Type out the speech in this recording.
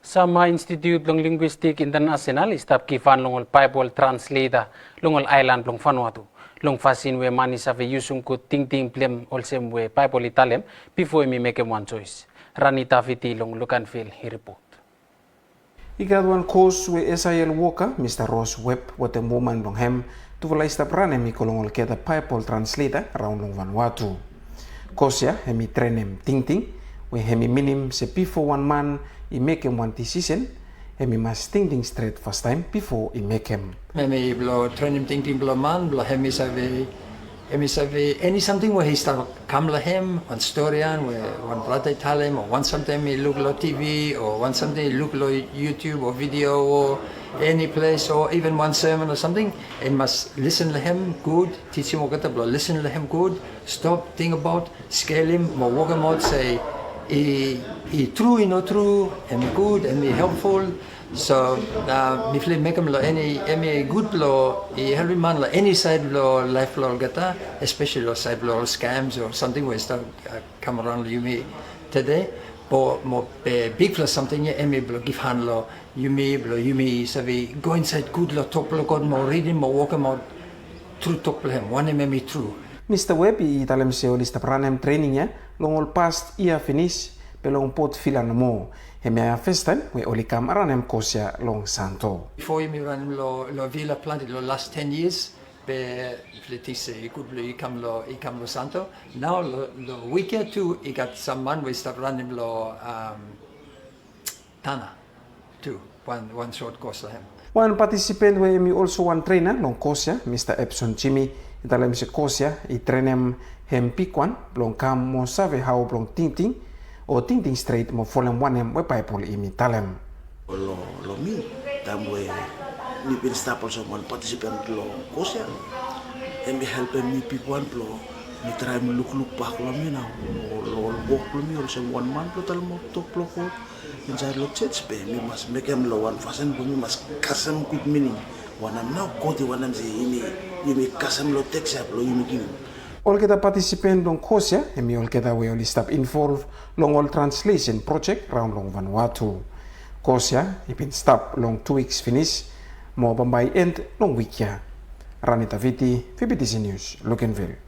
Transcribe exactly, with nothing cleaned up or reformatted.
Sama Institut blong Linguistik Intanasenal i stap givhan long ol Baebol transleta long ol aelan blong Vanuatu long fasin we man i save yusum gud tingting blong hem olsem we Baebol i talem bifo hem i mekem wan joes. Rani Davidi long Luganville i ripot. I gat wan kos we S I L woka, Mista Ross Webb, wetem woman blong hem, tufala i stap ranem i go long olgeta Baebol transleta raon long Vanuatu. Kos ya hem i trenem tingting, we hem i minim se bifo wan man i mekem wan disisen, hem i mas tingting stret fastaem bifo i mekem. Hem i blo trenem tingting blo man, blo hem i save, hem i save eni samting we i stap kam lo hem, wan storian we wan brata i talem, o wan samting i luk lo T V, o wan samting i luk lo YouTube o video o eni ples, o iven wan sermon o samting, i mas lisen lo hem gud, tijim olgeta blo lisen lo hem gud, stop, tingbaot, skelem, mo wokemaot se i, i tru, i no tru, hem i gud, hem i helpful. So, a, mifala i mekem lo eni, hem i gud blo i helpem man lo eni saed blo laef blo olgeta, espeseli lo saed blo ol scams o samting we i stap, a, kam araon lo yumi tede. Mo, mo, e, bigfala samting ya hem i blo givhan lo yumi, blo yumi save go insaed gud lo tok blo God mo ridim mo wokemaot tru tok blo hem, wanem hem i tru. Mista Webb i talem se oli stap ranem trening ya long ol past yia finis, be long Port Vila nomo. Hemia fastaem we oli kam ranem kos ya long Santo. Bifo yumi ranem lo, lo Vila plante lo las ten yias, be mifala i ting se i gud blo i kam lo, i kam lo Santo. Nao lo, lo wik ya tu i gat sam man we i stap ranem lo, am, Tanna tu, wan, wan sot kos lo hem. Wan patisipen we hem i olso wan trena long kos ya, Mista Epson Jimmy, i talem se kos ya i trenem hem bigwan blong kam mo save hao blong tingting, o tingting stret mo folem wanem we Baebol hem i talem. Lo, lo mi, taem we mi bin stap olsem wan patisipen lo kos ya, hem i helpem mi bigwan blo mi traem lukluk bak lo mi nao, lo, lo wok blo mi olsem wan man blo talemaot tok blo God insaed lo jos, be mi mas mekem lo wan fasin we mi mas kasem gud mining. Wanem nao God i wantem se yumi, yumi kasem lo teks ya blo yumi givim. Olgeta patisipen blong kos ya hem i olgeta we oli stap involv long ol translesen projek raon long Vanuatu. Kos ya i bin stap long tu wiks finis, mo bambae i end long wik ya. Rani Davidi, V B T C News, Luganville.